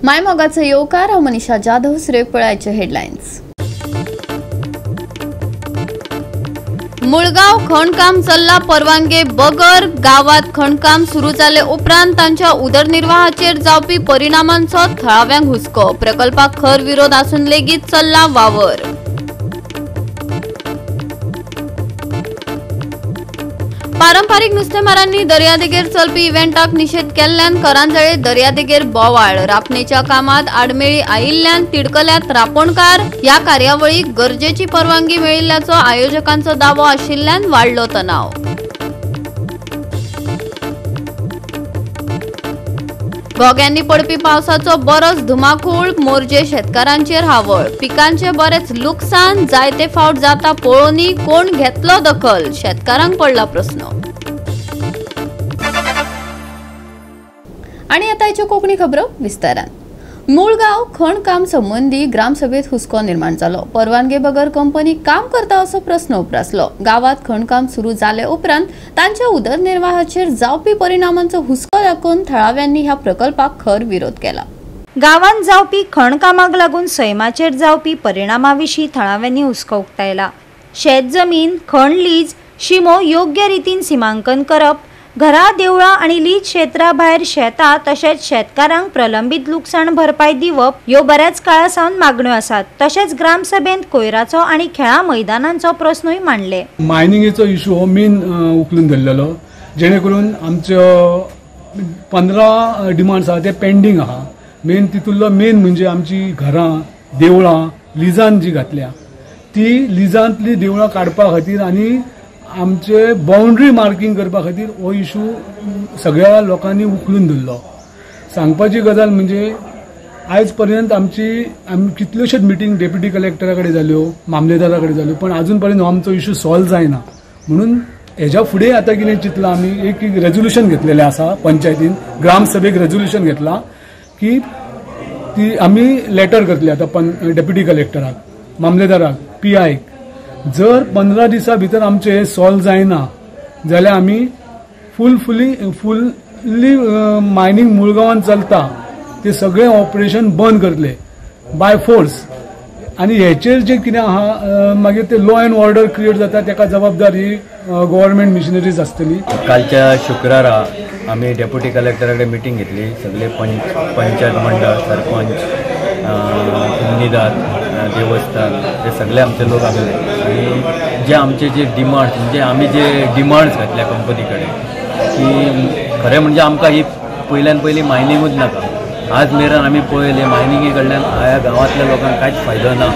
मायमोगाचो येवकार. हांव मनीषा जाधव. सुरेपळाचे हेडलायन्स. मुळगाव खणकाम चल्ला परवानगे बगर. गावात खणकाम सुरू जाले उपरांत तांच्या उदरनिर्वाहाचेर जावपी परिणामांचो थळाव्यांक हुस्को. प्रकल्पाक खर विरोध आसून लेगीत चल्ला वावर. पारंपारिक नुस्तेमारांनी दर्यादेगेर चलपी इव्हेंटाक निषेध केल्ल्यान करांजळे दर्यादेगेर बोवाळ. रापणेच्या कामात आडमेळी आयिल्ल्यान तिडकल्यात रापणकार. ह्या कार्यावळीक गरजेची परवानगी मेळिल्ल्याचो आयोजकांचो दावो आशिल्ल्यान वाडलो तणाव. घोग्यांनी पडपी पावसाचो बरोच धुमाकूळ. मोरजे शेतकारांचेर हावळ. पिकांचे बरेच लुकसान. जायते फावट जाता पळोवनी. कोण घेतलो दखल? शेतकारांक पडला प्रस्न. आणि आता ह्यो कोंकणी खबरो विस्तारान. मुळगाव खणकाम संबंदी ग्रामसभेत हुस्को निर्माण जालो. परवानगे बगर कंपनी काम करता असो प्रस्न उप्रासलो. गावात खणकाम सुरू जाले उपरांत तांच्या उदरनिर्वाहाचेर जावपी परिणामांचो हुस्को दाखोवन थळाव्यांनी ह्या प्रकल्पाक खर विरोध केला. गावात जावपी खणकामाक लागून सैमाचेर जावपी परिणामा विशीं थळाव्यांनी हुस्को उक्तायला. शेत जमीन, खण लीज, शिमो योग्य रितीन सीमांकन करप, घरा, देवळां आनी लीज क्षेत्रा भायर शेतां तशेंच शेतकारांक प्रलंबीत लुकसाण भरपाय दिवप ह्यो बऱ्याच काळा सावन मागण्यो आसात. तशेंच ग्रामसभेंत कोयराचो आनी खेळां मैदानांचो प्रस्नूय मांडले. मायनिंगेचो इशू हो मेन उखलून धरलेलो, जेणे करून आमच्यो 15 डिमांड्स आहा ते पेंडींग आहा. मेन तितूंतलो मेन म्हणजे आमची घरां, देवळां लिजान जी घातल्या ती लिजांतली देवळां काडपा खातीर आनी आमचे बाउंड्री मार्किंग करपा खातीर हो इशू सगळ्या लोकांनी उखलून धरलो. सांगपाची गजाल म्हणजे आयज पर्यंत आमची कितल्योश्योच मिटींग डेप्युटी कलेक्टरा कडेन जाल्यो, मामलेदारा कडेन जाल्यो, पण अजून पर्यंत हो आमचो इशू सॉल्व जायना. म्हणून हेज्या फुडें आतां कितें चिंतलां आमी, एक रेजोल्युशन घेतलेलें आसा पंचायतीन, ग्रामसभेक रेजोल्युशन घेतलां की ती आमी लेटर करतले आतां डेप्युटी कलेक्टराक, मामलेदाराक, पी आयक. जर 15 दिसां भितर आमचें हें सॉल्व जायना जाल्यार आमी फुल्ली मायनींग मुळगांवान चलता ते सगळें ऑपरेशन बंद करतले बाय फोर्स. आनी हेचेर जें कितें आहा मागीर ते लॉ एंड ऑर्डर क्रिएट जाता, तेका जबाबदार ही गव्हर्मेंट मिशनरीज आसतली. कालच्या शुक्रारा आमी डेप्युटी कलेक्टरा कडेन मिटींग घेतली. सगळे पंचायत मंडळ, सरपंच, कुमनीदार, देवस्थान हे सगळे आमचे लोक आसले आनी जे आमचे जे डिमांड्स म्हणजे आमी जे डिमांड्स घातल्या कंपनी कडेन की खरें म्हणजे आमकां ही पयल्यान पयलीं मायनिंगूच नाका. आज मेरेन आमी पळयलें मायनिंगे कडल्यान ह्या गांवांतल्या लोकांक कांयच फायदो ना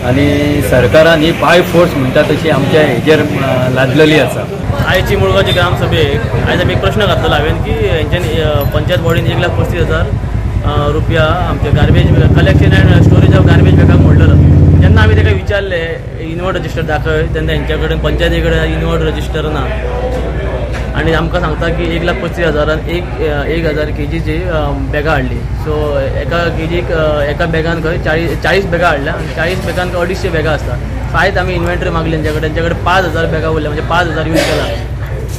आनी सरकारान ही बाय फोर्स म्हणटा तशी आमच्या हेजेर लादलेली आसा. आयची मुळगांवची ग्रामसभेक आयज आमी एक प्रश्न घातलेलो हांवें की हेंच्यांनी पंचायत बॉडीन 1,35,000 रुपया आमचे garbage collection and storage of garbage बॅगाक मोडलेलो. जेन्ना आमी ताका विचारलें इनवर्ड रजिस्टर दाखय, तेन्ना हेंच्या कडेन पंचायती कडेन इनवर्ड रजिस्टर ना आनी आमकां सांगता की 1,35,000 1,000 केजीची बॅगां हाडली. सो एका केजीक एका बॅगान खंय 40 बॅगां हाडल्या आनी 40 बॅगान 250 बॅगां आसता. सो आयज आमी इन्व्हेंटरी मागली तेंच्या कडेन, तेंच्या कडेन 5,000 बॅगां उरल्या, म्हणजे 5,000 यूज केला.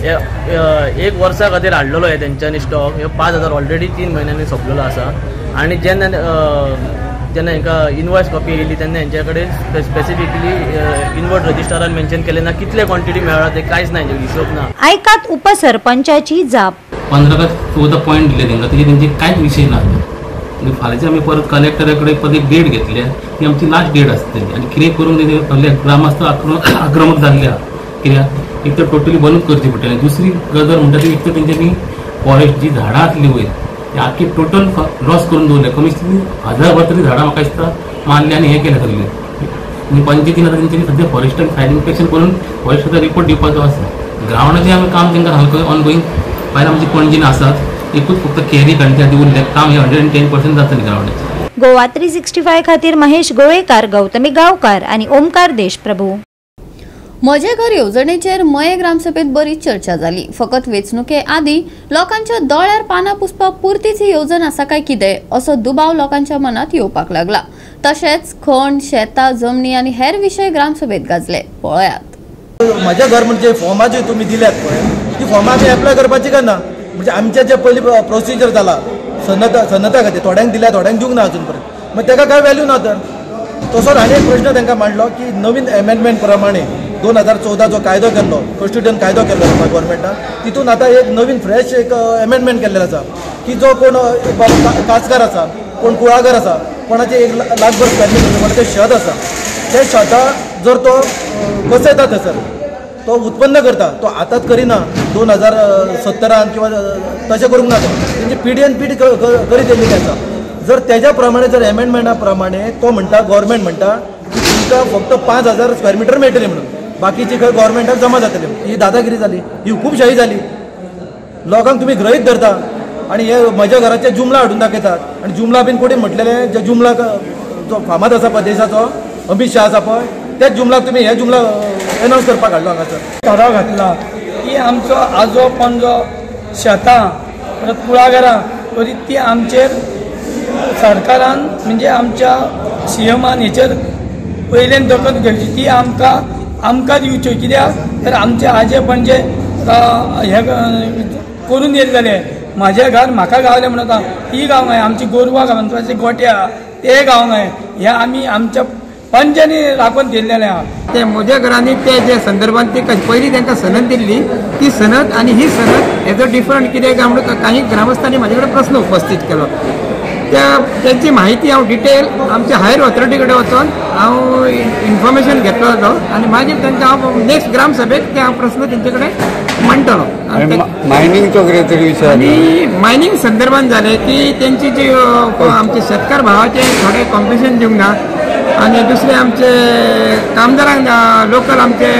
एक वर्सा खातीर हाडलेलो हे तेंच्यांनी स्टॉक, ह्यो 5,000 ऑलरेडी 3 म्हयन्यांनी सोंपलेलो आसा. आनी जेन्ना जेन्ना हांकां इनवॉयस कॉपी येयली तेन्ना हेंच्या कडेन स्पेसिफिकली इनवर्ड रजिस्टरान मेन्शन केलें ना कितले क्वॉन्टिटी मेळ्ळा ते कांयच ना, हेंचे हिशोब ना. आयकात उपसरपंचाची जाप. 15 का 14 पॉयंट दिले तांकां, तेजे तेंचे कांयच विशय ना. आनी फाल्यांचे आमी परत कलेक्टरा कडेन परत एक डेट घेतल्या, ती आमची लास्ट डेट आसतली. आनी कितें करून ते ग्रामस्थ आक्रमक जाल्ले आहा. कित्याक एक तर टोटली बंद करची पडटली. दुसरी गजाल म्हणटा ती एक तर तेंच्यांनी फॉरेस्ट जी झाडां आसली वयर ती आख्खी टोटल लॉस करून दवरले. कमीत कमी 1000 तरी झाडां म्हाका दिसता मारली आनी हें केलें सगळें. आनी पंचायतीन आतां तेंच्यांनी सद्या फॉरेस्टान सायड इन्स्पेक्शन करून फॉरेस्टाचो रिपोर्ट दिवपाचो आसा. ग्रावंडाचें आमी काम तांकां सामकें ऑनगोईंग भायर आमची पणजीन आसात, एकूच फक्त कॅरी काडच्या खातीर उरलें काम हें 110% जातलें ग्रावंडाचें. गोवा 365 खातीर महेश गोवेकार, गौतमी गांवकार आनी ओमकार देशप्रभू. म्हजें घर येवजणेचेर मये ग्रामसभेत बरीच चर्चा जाली. फकत वेंचणुके आदी लोकांच्या दोळ्यार पानां पुसपा पुरतीच ही येवजण आसा काय कितें असो दुबाव लोकांच्या मनात येवपाक लागला. तशेंच खण, शेतां, जमनी आनी हेर विशय ग्रामसभेत गाजले. पळयात. म्हजें घर म्हणजे फॉर्मां जी तुमी दिल्यात पळय ती फॉर्मां आमी एप्लाय करपाची काय ना, म्हणजे आमचें जे पयलीं प्रोसिजर जाला सन्नता खातीर थोड्यांक दिल्या, थोड्यांक दिवंक ना अजून पर्यंत. मागीर ताका काय वॅल्यू ना तर. तसोच आनी एक प्रश्न तांकां मांडलो की नवीन एमेंडमेंट प्रमाणे 2014 जो कायदो केल्लो, कॉन्स्टिट्युशन कायदो केल्लो गोवोरमेंटान, तितून आतां एक नवीन फ्रेश एक एमेंडमेंट केल्लें आसा की जो कोण काजकार आसा, कोण कुळागर आसा, कोणाचें 1 लाखभर स्क्वेअर मिटर कोणाचें शेत आसा, तें शेतां जर तो कसयता थंयसर तो उत्पन्न करता, तो आतांच करिना 2017 किंवा तशें करूंक ना, तेंची पिढी आनी पिढी करीत येयल्ली आसा. जर तेज्या प्रमाणे जर एमेंडमेंटा प्रमाणे तो म्हणटा, गोवोरमेंट म्हणटा की तुमकां फक्त 5000 स्क्वेअर मिटर मेळटली म्हणून, बाकीची खंय गोवोरमेंटाक जमा जातली. ही दादागिरी जाली, ही हुकूमशाही जाली. लोकांक तुमी गृहीत धरता आनी हे म्हज्या घराचे जुमला हाडून दाखयतात. आनी जुमला बीन कोणी म्हटलेले जे जुमला जो फामाद आसा पळय देशाचो अमीत शाह आसा पळय, त्याच जुमलाक तुमी हे जुमला एनावन्स करपाक हाडलो हांगासर. ठराव घातला की आमचो आजो पणजो शेतां परत कुळागरां तरी ती आमचेर सरकारान म्हणजे आमच्या सीएमान हेचेर पयल्यान दखल घेवची, ती आमकां आमकां दिवच्यो. कित्याक तर आमचे आजे पणजे हे करून येयले जाले, म्हाजें घर म्हाका गावलें म्हणून आतां ती गावंक जाय, आमची गोरवां गावंक जाय, गोटे आहा ते गावंक जाय, हे आमी आमच्या पंचांनी राखून दिल्लेलें आहा. ते म्हज्या घरांनी ते जे संदर्भात ती पयलीं तांकां सनद दिल्ली ती सनद आनी ही सनद हेजो डिफरंट कितें काय म्हणून काही ग्रामस्थांनी म्हाजे कडेन प्रस्न उपस्थीत केलो. त्या तेंची म्हायती हांव डिटेल आमच्या हायर ऑथॉरिटी कडेन वचोन हांव इन्फॉर्मेशन घेतलो जातो आनी मागीर तांकां हांव नेक्स्ट ग्रामसभेक ते हांव प्रस्न तेंचे कडेन मांडटलो. मायनिंगचो कितें तरी विशय आनी मायनिंग संदर्भात जालें की तेंची जी आमचे शेतकार भावाचे थोडे कॉम्पिटिशन दिवंक ना आनी दुसरे आमचे कामदारांक लोकल आमचे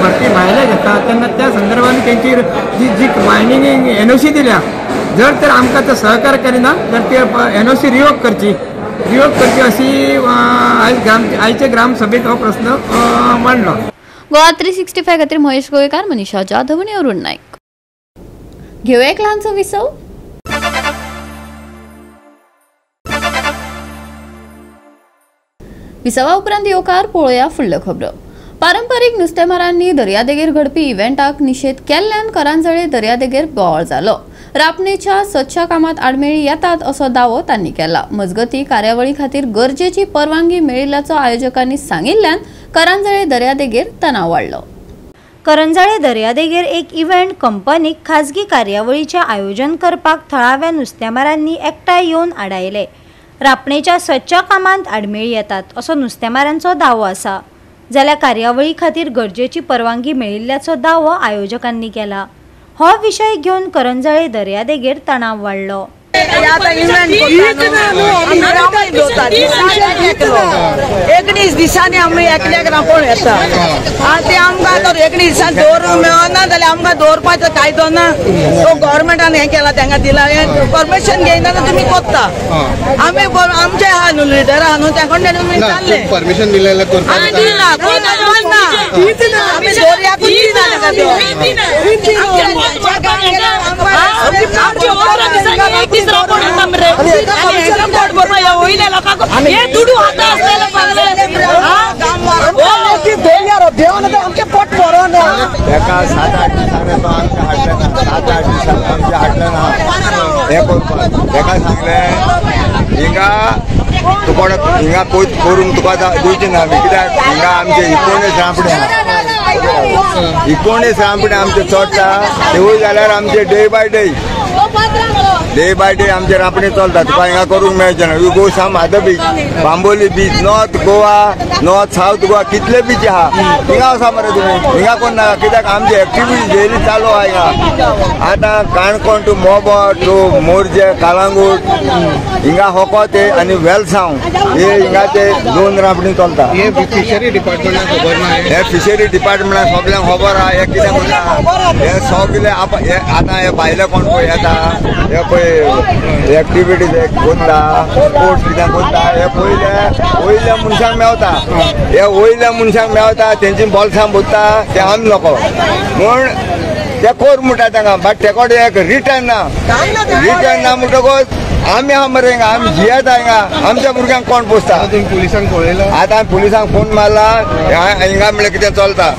भरती भायले घेता तेन्ना त्या संदर्भात तेंची जी जी मायनिंग एनओसी दिल्या जर तर आमकां तो सहकार करिना तर ते एनओसी रिवोक करची, रिवोक करची अशी आयज आयचे ग्रामसभेत हो प्रस्न मांडलो. गोवा 365 खातीर महेश गोवेकार, मनीषा जाधव आनी अरुण नायक. घेवया एक ल्हानसो विसव. विसवा उपरांत येवकार पळोवया फुडल्यो खबरो. पारंपरीक नुस्तेमारांनी दर्यादेगेर घडपी इव्हेंटाक निशेध केल्ल्यान करांजळे दर्यादेगेर बोवाळ जालो. रापणेच्या सदच्या कामात आडमेळी येतात असो दावो तांणी केला. मजगती कार्यावळी खातीर गरजेची परवानगी मेळिल्ल्याचो आयोजकांनी सांगिल्ल्यान करंजाळे दर्यादेगेर तणाव वाडलो. करंजाळे दर्यादेगेर एक इव्हेंट कंपनीक खाजगी कार्यावळीचें आयोजन करपाक थळाव्या नुस्तेमारांनी एकठांय येवन आडायले. रापणेच्या सदच्या कामांत आडमेळी येतात असो नुस्तेमारांचो दावो आसा, जाल्यार कार्यावळी खातीर गरजेची परवानगी मेळिल्ल्याचो दावो आयोजकांनी केला. हो विशय घेवन करंजाळे दर्यादेगेर तणाव वाडलो. 19 दिसांनी आमी एकल्याक रांपोण येता आनी ते आमकां आतां 19 दिसान दवरूंक मेळना जाल्यार आमकां दवरपाचो कायदो ना. तो गव्हर्मेंटान हें केलां, तांकां दिलां, परमिशन घेयना जाल्यार तुमी कोत्ता. आमी आमचे आहा न्हू लिडर आहा न्हू, त्या कडल्यान तुमी विचारलें परमिशन दिलें ना, आमी दर्याकूच दिना. एका 7-8 दिसांनी तो आमच्या हाडलें ना, 7-8 दिसांनी आमच्या हाडलें ना हें करपाक. तेका सांगलें हिंगा तुका हिंगा करूंक तुका दिवची ना आमी, कित्याक हिंगा आमचे 19 रांपणे आहा, 19 रांपणे आमचे चडटा तेवूय जाल्यार आमचे day by day day by day आमचे रांपणी चलता. तुका हिंगा करूंक मेळचें ना. You go some other beach, Bambolim beach, north Goa, north south Goa, कितले बीच आहा हिंगा वसा मरे तुमी, हिंगा कोण नाका. कित्याक आमची एक्टिविटी डेली चालू आहा हिंगा. आतां काणकोण टू मोबो टू मोरजे कालांगूट हिंगा होकोते आनी वेलसांव हे हिंगाचे 2 रांपणी चलता. हे फिशरी डिपार्टमेंटाक खबर ना, हे फिशरी डिपार्टमेंटाक सगल्यांक खबर आहा. हे कितें म्हणटा हे सगळे आतां हे भायले कोण पळय येता, हे पळय एक्टिविटीज कोत्ता, स्पोर्ट्स कितें कोत्ता, हे पयले वयल्या मनशांक मेवता, हे वयल्या मनशांक मेवता, तेंची बोल्सां भरता ते आमी लोक म्हूण ते कोर म्हणटा तांकां. बट तेकोड एक रिटर्न ना, रिटर्न ना म्हणटकूच आमी आहा मरे हिंगा, आमी जियेता हिंगा, आमच्या भुरग्यांक कोण पोसता? पुलिसांक पळयला, आतां पुलिसांक फोन मारला, हिंगा म्हणल्यार कितें चलता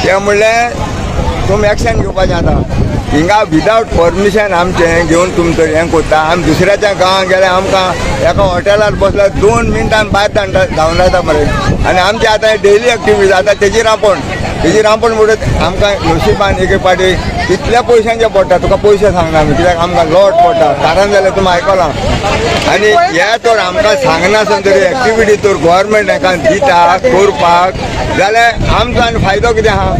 ते म्हणलें तुमी एक्शन घेवपाचें आतां. हिंगा विदावट परमिशन आमचें घेवन तुमचो हें करता. आमी दुसऱ्याच्या गांवांत गेल्यार आमकां एका हॉटेलार बसल्यार 2 मिनटान भायर धांवडायता मरे. आनी आमचे आतां डेली एक्टिविटी आतां तेजी रांपण, तेजी रांपण म्हणून आमकां नशिबान एक फावटी इतल्या पयशांचे पडटा. तुका पयशे सांगना आमी कित्याक आमकां लॉट पडटा, कारण जाल्यार तुमी आयकलां. आनी हे तर आमकां सांगनासतना तरी एक्टिविटी तर गव्हर्मेंट हेका दिता करपाक जाल्यार आमचो आनी फायदो कितें आहा.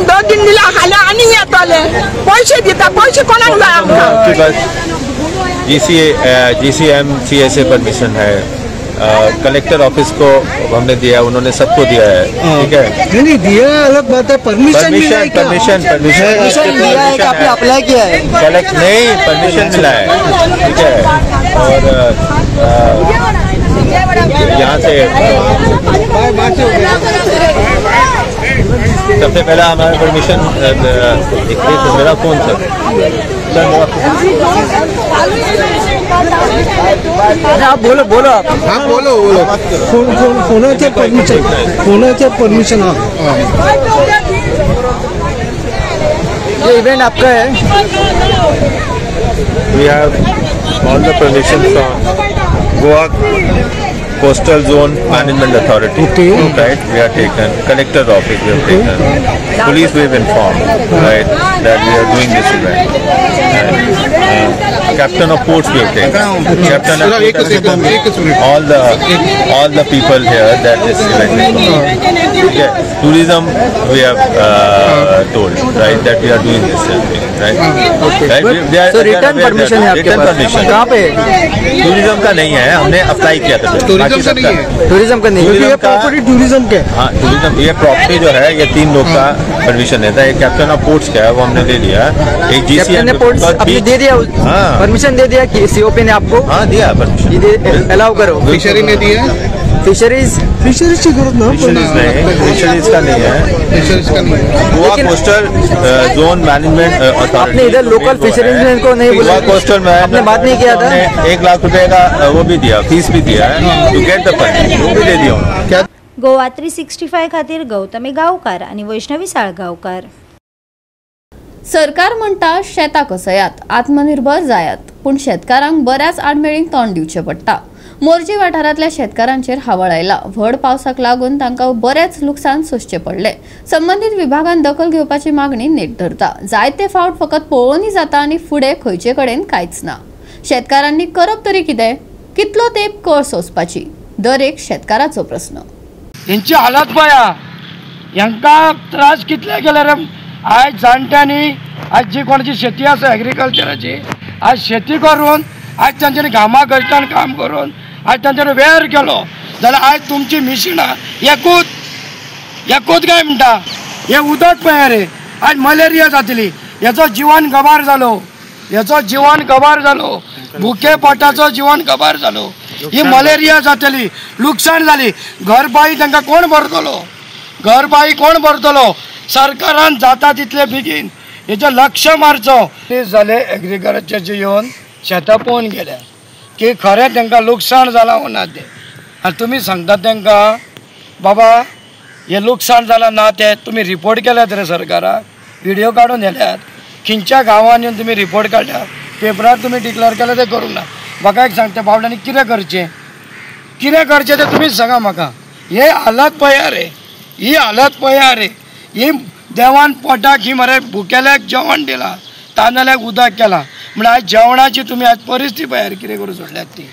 दो दिन दिला हाल्या आनी येतले पयशे दिता, पयशे कोणाक जाय आमकां. GCMCA से परमिशन है, कलेक्टर ऑफिस को हमने दिया, उन्होंने सबको दिया है. ठीक है, नहीं दिया अलग बात है, परमिशन मिला है. परमिशन परमिशन मिला है कि आपने अप्लाई किया है? कलेक्ट नहीं, परमिशन मिला है. ठीक है, और यहाँ से सबसे पहला हमारा परमिशन, मेरा फोन सर, आप बोलो बोलो, आप हाँ बोलो बोलो. फोनाचे परमिशन, फोनाचे परमिशन. हाँ, ये इवेंट आपका है. We have all the permission from Goa Coastal Zone Management Authority. Okay. Right, we are taken. Collector office we have taken. Police we have informed, right, that we are doing this event. And, Captain of Ports we have taken. Captain of Ports, all the people here that this event is going. Okay. Tourism we have told, right, that we are doing this thing, right. Okay. Right? They are, so return permission है आपके return pass? Permission कहाँ pay? Tourism का नहीं है, हमने apply किया था. Tourism का नहीं है, tourism का नहीं, टूरिज्म ये प्रॉपर्टी टूरिज्म के. हाँ, टूरिज्म ये प्रॉपर्टी जो है ये 3 लोग का परमिशन है. एक कैप्टन ऑफ पोर्ट्स का है, वो हमने ले लिया. एक जीसीएम ने पोर्ट्स आपने दे दिया, परमिशन दे दिया कि सीओपी ने आपको? हाँ दिया परमिशन, अलाउ करो. फिशरी ने दिया, फिशरीज, फिशरीज की जरूरत ना, फिशरीज नहीं, फिशरीज का नहीं है, फिशरीज का नहीं है. Goa coastal zone management authority, आपने इधर लोकल फिशरीज को नहीं बोला? गोवा कोस्टल मैन आपने बात नहीं किया था. 1 लाख रुपए का वो भी दिया, फीस भी दिया है टू गेट the permission, वो भी दे दिया. क्या गोवा 365 खातीर गौतमी गांवकार आनी वैष्णवी साळगांवकार. सरकार म्हणटा शेतां कसयात, आत्मनिर्भर जायात, पूण शेतकारांक बऱ्याच आडमेळींक तोंड दिवचें पडटा. मोरजी वाठारांतल्या शेतकारांचेर हावळ आयला. व्हड पावसाक लागून तांकां बरेंच लुकसाण सोंसचें पडलें. संबंदीत विभागान दखल घेवपाची मागणी नेट धरता. जायते फावट फकत पळोवणी जाता आनी फुडें खंयचे कडेन कांयच ना. शेतकारांनी करप तरी कितें? कितलो तेंप कळ सोंसपाची? दर एक शेतकाराचो प्रस्न. हेंची हालत पळया, हेंकां त्रास कितले केले रे. आयज जाणट्यांनी, आयज जी कोणाची शेती आसा एग्रीकल्चराची, आयज शेती करून आयज तांच्यांनी घामा कश्टान काम करून आयज तांच्यांनी वेर केलो जाल्यार आयज तुमची मिशिनां एकूच एकूच काय म्हणटा हे उदक पळया रे. आयज मलेरिया जातली, हेचो जिवन गबार जालो, हेचो जिवन गबार जालो, भुके पोटाचो जिवन गबार जालो, ही मलेरिया जातली, लुकसाण जाली. घरबाई तांकां कोण भरतलो? घरबाई कोण भरतलो? सरकारान जाता तितले बेगीन हेचेर लक्ष मारचो. जाले एग्रीकल्चरचे येवन शेतां पळोवन गेल्या की खरें तांकां लुकसाण जालां वो ना तें. आनी तुमी सांगता तांकां बाबा हें लुकसाण जालां ना तें तुमी रिपोर्ट केल्यात रे सरकाराक, व्हिडियो काडून व्हेल्यात, खंयच्या गांवांनी येवन तुमी रिपोर्ट काडल्या, पेपरार तुमी डिक्लेर केलें तें करूंक ना. म्हाका एक सांगता बाबड्यांनी कितें करचें, कितें करचें तें तुमीच सांगा म्हाका. हे हालत पळया रे, ही हालत पळया रे. ही देवान पोटाक ही मरे भुकेल्याक जेवण दिलां, तांदळ्याक उदक केलां, म्हळ्यार आयज जेवणाची तुमी आयज परिस्थिती पळयार कितें करून सोडल्यात ती.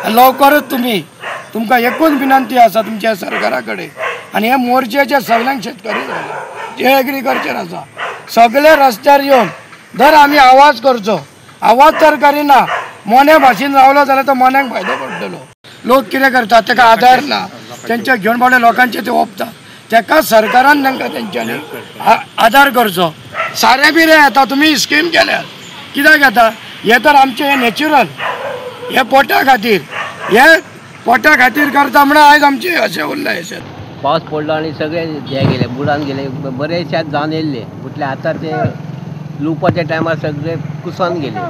आनी लवकरूच तुमी, तुमकां एकूच विनंती आसा तुमच्या सरकारा कडेन आनी हे मोर्चेचे सगल्यांक शेतकरी जाले जे एग्रीकल्चर आसा सगळे रस्त्यार येवन दर आमी आवाज करचो. आवाज तर करिना, मोन्या भाशेन रावलो जाल्यार तो मोन्यांक फायदो पडटलो. लोक कितें करतात ताका आदार ना, तेंच्या घेवन बाबडे लोकांचे ते ओंपता, ताका सरकारान तांकां तेंच्यांनी आदार करचो. सारें बिरें येता तुमी स्कीम केल्यात कित्याक येता? हें तर आमचें हें नॅचरल, हें पोटा खातीर, हे पोटा खातीर करता म्हणून आयज आमचें अशें उरलां. अशें पावस पडलो आनी सगळे हे गेले, बुडान गेले, बरें शेत जावन येयल्ले, म्हटल्यार आतां ते लुवपाच्या टायमार सगळे कुसान गेले,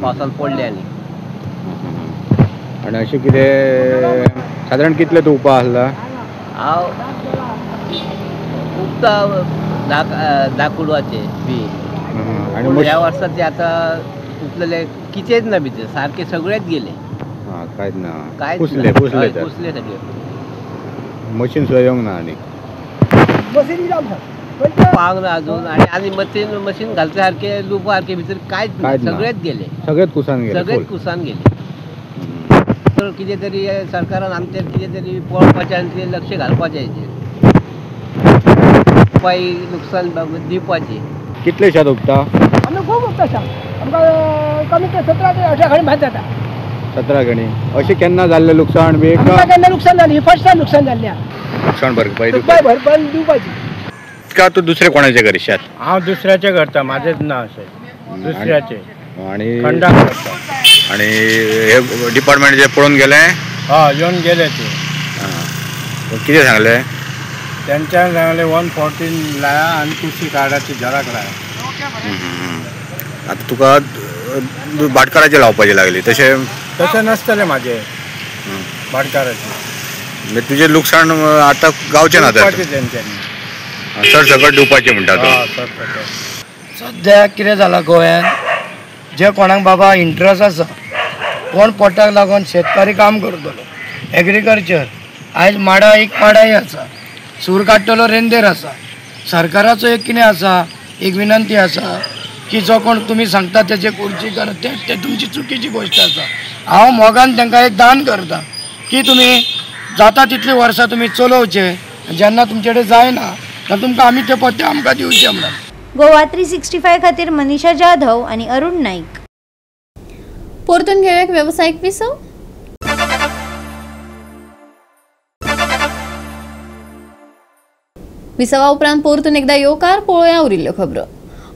पावसान पडले. आनी आनी अशें कितें सादारण कितले तूं उपा आसला? हांव उपता 10 कुडवाचे बी. आनी ह्या वर्सा ते आतां उपलेले कितेंच ना भितर, सारके सगळेच गेले. आं, कांयच ना, कुसले कुसले कुसले सगळे. मशीन सुद्दां येवंक ना आनी पावंक ना अजून. आनी आनी मशीन घालचे सारके लुपा सारके भितर कांयच ना, सगळेच गेले, सगळेच कुसान गेले, सगळेच कुसान गेले. तर कितें तरी सरकारान आमचेर कितें तरी पळोवपाचें आनी कितें लक्ष घालपाचें हेचेर, उपाय लुकसाण दिवपाचें. कितले शेत उपता? आमी खूब उपता शेत, आमकां कमी 17 ते 18 खणी भात जाता. 17 खणी. अशें केन्ना जाल्लें लुकसाण बी? आमकां केन्ना लुकसाण जालें, ही फर्स्ट टायम लुकसाण जाल्लें. लुकसाण भरपाई भरपाई दिवपाची का तूं दुसरे कोणाचें करशात? हांव दुसऱ्याचें करता, म्हाजेंच ना अशें, दुसऱ्याचें. आनी खंडाक करता. आनी हे डिपार्टमेंट जे पळोवन गेले? हय, येवन गेले ते. कितें सांगलें तेंच्यान? सांगलें 114 लाया आनी कुशी कार्डाची झराक लाया. आतां तुका भाटकाराचें लावपाचें लागली? तशें तशें नासतलें म्हाजें भाटकाराचें. म्हणजे तुजें लुकसाण आतां गावचें ना तर? तेंच्यांनी सर सकट दिवपाचें म्हणटा तूं? सद्या कितें जालां गोंयांत, जे कोणाक बाबा इंट्रस्ट आसा, कोण पोटाक लागून शेतकारी काम करतलो, एग्रीकल्चर आयज माडा एक माडाय आसा, सूर काडटलो रेंदेर आसा. सरकाराचो एक कितें आसा, एक विनंती आसा की जो कोण तुमी सांगता तेजे कुर्ची कर, ते तुमची चुकीची गोश्ट आसा. हांव मोगान तांकां एक दान करता की तुमी जाता तितलीं वर्सां तुमी चलोवचें, जेन्ना तुमचे कडेन जायना जाल्यार तुमकां आमी ते पत्ते आमकां दिवचे म्हणून. गोवा 365 खातीर मनीषा जाधव आनी अरुण नाईक. परतून घेऊया एक व्यावसायिक विसव. विसवा उपरांत परतून एकदा येवकार पळोवया उरिल्ल्यो खबरो.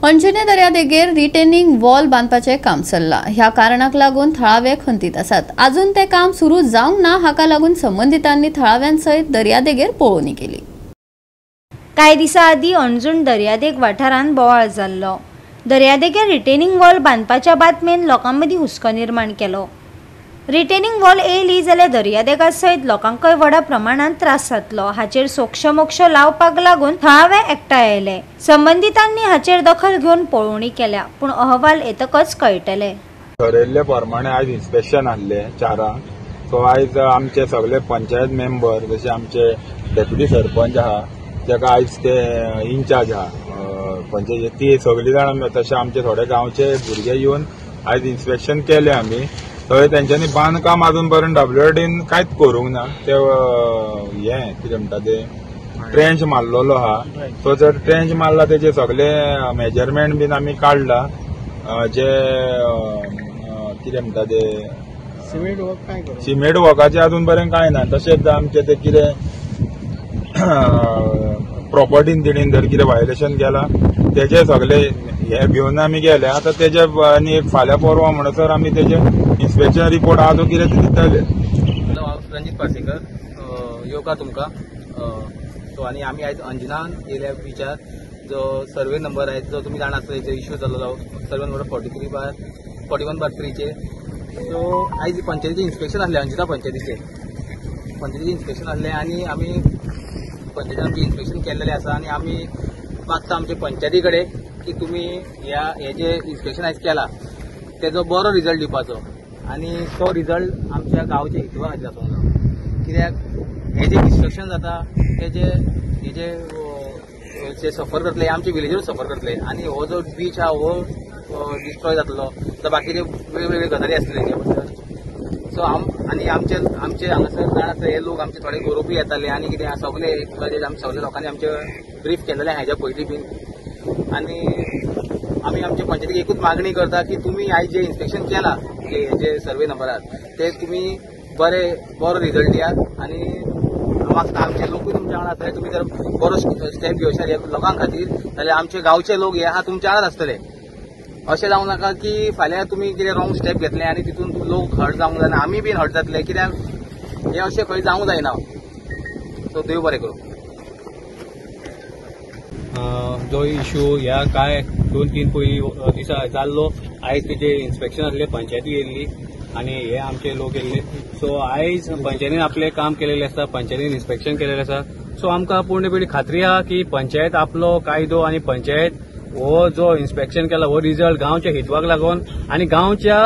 अंजुणे दर्यादेगेर रिटेनिंग वॉल बांदपाचें काम चल्लां. ह्या कारणाक लागून थळावे खंतीत आसात. अजून तें काम सुरू जावंक ना. हाका लागून संबंदितांनी थळाव्यांसयत दर्यादेगेर पळोवणी केली. कांय दिसां आदीं अंजुण दर्यादेग वाठारांत बोवाळ जाल्लो. दर्यादेगेर रिटेनिंग वॉल बांदपाच्या बातमेन लोकां मदीं हुस्को निर्माण केलो. रिटेनिंग वॉल येयली जाल्यार दर्यादेगा सयत लोकांकय व्हडा प्रमाणांत त्रास जातलो हाचेर सोक्षमोक्ष लावपाक लागून थळावे एकठांय आयले. संबंदितांनी हाचेर दखल घेवन पळोवणी केल्या, पूण अहवाल येतकच कळटले. ठरयल्ले प्रमाणे आयज इन्स्पेक्शन आसलें 4 सो आयज आमचे सगळे पंचायत मेंबर जशे आमचे डेप्युटी सरपंच आहा ताका आयज ते इन्चार्ज आहा पंचायत, ती सगळीं जाणां तशें आमचे थोडे गांवचे भुरगे येवन आयज इन्स्पेक्शन केलें आमी. थंय तेंच्यांनी बांदकाम अजून पर्यंत डब्ल्यूआरडीन कांयच करूंक ना. ते हें कितें म्हणटा ते ट्रेंच मारलेलो आहा, तो जर ट्रेंच मारला तेजे सगळे मेजरमेंट बीन आमी काडला, जे कितें म्हणटा ते सिमेंट वर्काचें अजून पर्यंत कांय ना. तशेंच आमचे ते कितें प्रॉपर्टीन तेणीन जर कितें व्हायलेशन केलां तेजे सगळे हे घेवन आमी गेले. आतां तेजे आनी एक फाल्यां परवा म्हणसर आमी तेजे इन्स्पेक्शन रिपोर्ट आहा तो कितें ते दितले. हॅलो, हांव रंजीत पार्सेकर, येवकार तुमकां. सो आनी आमी आयज अंजुनान येयल्या बिचार, जो सर्वे नंबर आयज जो तुमी जाणा आसतले इश्यू जाल्लो सर्वे नंबर 43/41/3 सो आयज पंचायतीचें इन्स्पेक्शन आसलें, अंजुना पंचायतीचें इन्स्पेक्शन आसलें आनी आमी पंचायतीन आमचें इन्स्पेक्शन केल्लेलें आसा. आनी आमी मागता आमचे पंचायती कडेन की तुमी ह्या हे जे इन्स्पेक्शन आयज केला तेजो बरो रिजल्ट दिवपाचो आनी तो रिजल्ट आमच्या गांवच्या हितवा खातीर आसूंक जाय. कित्याक हे जे डिस्ट्रक्शन जाता तेजे हे जे सफर करतले आमचे विलेजरूच सफर करतले आनी हो जो बीच आहा हो डिस्ट्रॉय जातलो. तर बाकीचे वेगवेगळे गजाली आसतले हेच्या बद्दल. सो आनी आमचे आमचे हांगासर जाण आसता हे लोक आमचे थोडे गोरोपी येताले आनी कितें सगळे आमचे सगळे लोकांनी आमचे ब्रीफ केलेले हाज्या पयलीं बीन. आनी आमी आमच्या पंचायतीक एकूच मागणी करता की तुमी आयज जे इन्स्पेक्शन केला जे सर्वे नंबरार ते तुमी बरे बरो रिजल्ट दियात आनी मागता आमचे लोकूय तुमच्या वांगडा आसतले. तुमी जर बरो स्टेप घेवशात ह्या लोकां खातीर जाल्यार आमचे गांवचे लोक हे आहा तुमच्या वांगडाच आसतले. अशें जावं नाका की फाल्यां तुमी कितें रॉंग स्टेप घेतले आनी तितून लोक हर्ट जावंक जायना, आमी बीन हर्ट जातले, कित्याक हें अशें खंय जावंक जायना. सो देव बरें करूं. जो इश्यू ह्या काय 2-3 पयलीं दिसा जाल्लो, आयज तेजे इन्स्पेक्शन आसलें, पंचायती येयल्ली आनी हे आमचे लोक येयल्ले. सो आयज पंचायतीन आपलें काम केलेलें आसा, पंचायतीन इन्स्पेक्शन केलेलें आसा. सो आमकां पूर्णपणी खात्री आहा की पंचायत आपलो कायदो आनी पंचायत हो जो इन्स्पेक्शन केला हो रिजल्ट गांवच्या हितवाक लागून आनी गांवच्या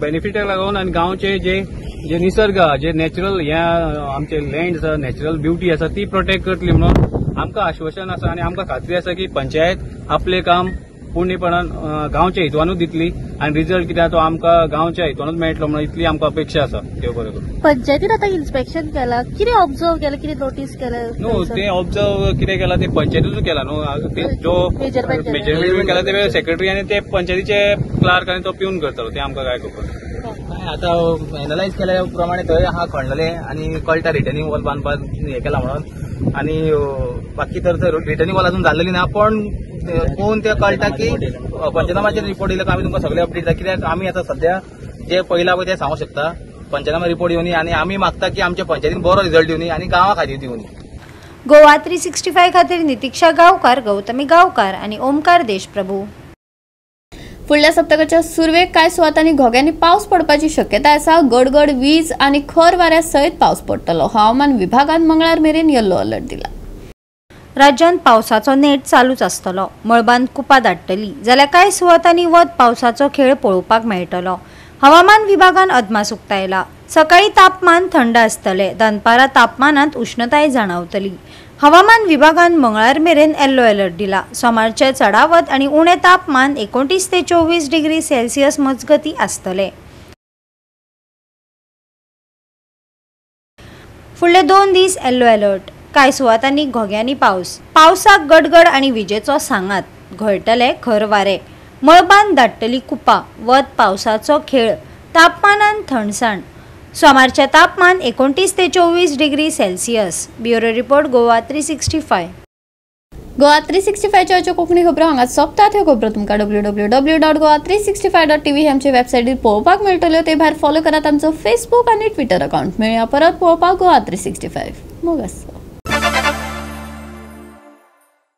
बेनिफिटाक लागून आनी गांवचे जे जे निसर्ग आहा, जे नॅचरल हे आमचे लँड आसा, नॅचरल ब्युटी आसा ती प्रोटेक्ट करतली म्हणून आमकां आश्वासन आसा आनी आमकां खात्री आसा की पंचायत आपलें काम पूर्णपणान गांवच्या हितवानूच दितली आनी रिजल्ट कितें तो आमकां गांवच्या हितवानूच मेळटलो म्हणून इतली आमकां अपेक्षा आसा. देव बरें करूं. पंचायतीन आतां इन्स्पेक्शन केलां, कितें ऑब्जर्व केलें, कितें नोटीस केलें? न्हू, ते ऑब्जर्व कितें केलां ते पंचायतीनूच केलां न्हू, ते जो मेजरमेंट केला ते सेक्रेटरी आनी ते पंचायतीचे क्लार्क आनी तो पिवन करतालो, ते आमकां काय खबर. आतां एनलायज केल्या प्रमाणे थंय आहा खणलेले आनी कळटा रिटर्निंग वॉल बांदपाक हें केलां म्हणून, आनी बाकी तर रिटर्निंग वॉल अजून जाल्लेली ना, पण पळोवन ते कळटा की पंचनामाचेर रिपोर्ट येयलो आमी तुमकां सगळे अपडेट दिता, कित्याक आमी आतां सद्या जे पयला पळय ते सांगूंक शकता. पंचनामा रिपोर्ट येवनी आनी आमी मागता की आमच्या पंचायतीन बरो रिजल्ट दिवनी आनी गांवा खातीर दिवनी. गोवा 365 खातीर नितीक्षा गांवकार, गौतमी गांवकार आनी ओमकार देशप्रभू. फुडल्या सप्तकाच्या सुरवेक कांय सुवातांनी घोग्यांनी पावस पडपाची शक्यताय आसा. गडगड, वीज आनी खर वाऱ्या सयत पावस पडटलो. हवामान विभागान मंगळार मेरेन येल्लो अलर्ट दिला. राज्यांत पावसाचो नेट चालूच आसतलो. मळबांत कुपां दाट्टली जाल्यार कांय सुवातांनी वत पावसाचो खेळ पळोवपाक मेळटलो. हवामान विभागान अदमास उक्तायला. सकाळी तापमान थंड आसतले, दनपारां तापमानांत उश्णताय जाणवतली. हवामान विभागान मंगळार मेरेन येल्लो अलर्ट दिला. सोमारचे चडावत आनी उणें तापमान 29 ते 24 डिग्री सेल्सियस मजगती आसतले. फुडले 2 दीस येल्लो अलर्ट. कांय सुवातांनी घोग्यांनी पावस, पावसाक गडगड आनी विजेचो सांगात, घोळटले खर वारे, मळबान दाट्टली कुपां, वत पावसाचो खेळ, तापमानान थंडसाण. सोमारचें तापमान 29 ते 24 degree Celsius. Bureau report, Goa 365. Goa 365च्यो अश्यो कोंकणी खबरो हांगा सोंपतात. ह्यो खबरो तुमकां www.goa365.tv हे आमचे वेबसायटीर पळोवपाक मेळटल्यो. ते भायर फॉलो करात आमचो फेसबूक आनी ट्विटर अकाउंट. मेळया परत पळोवपाक गोवा 365. मोग आसा.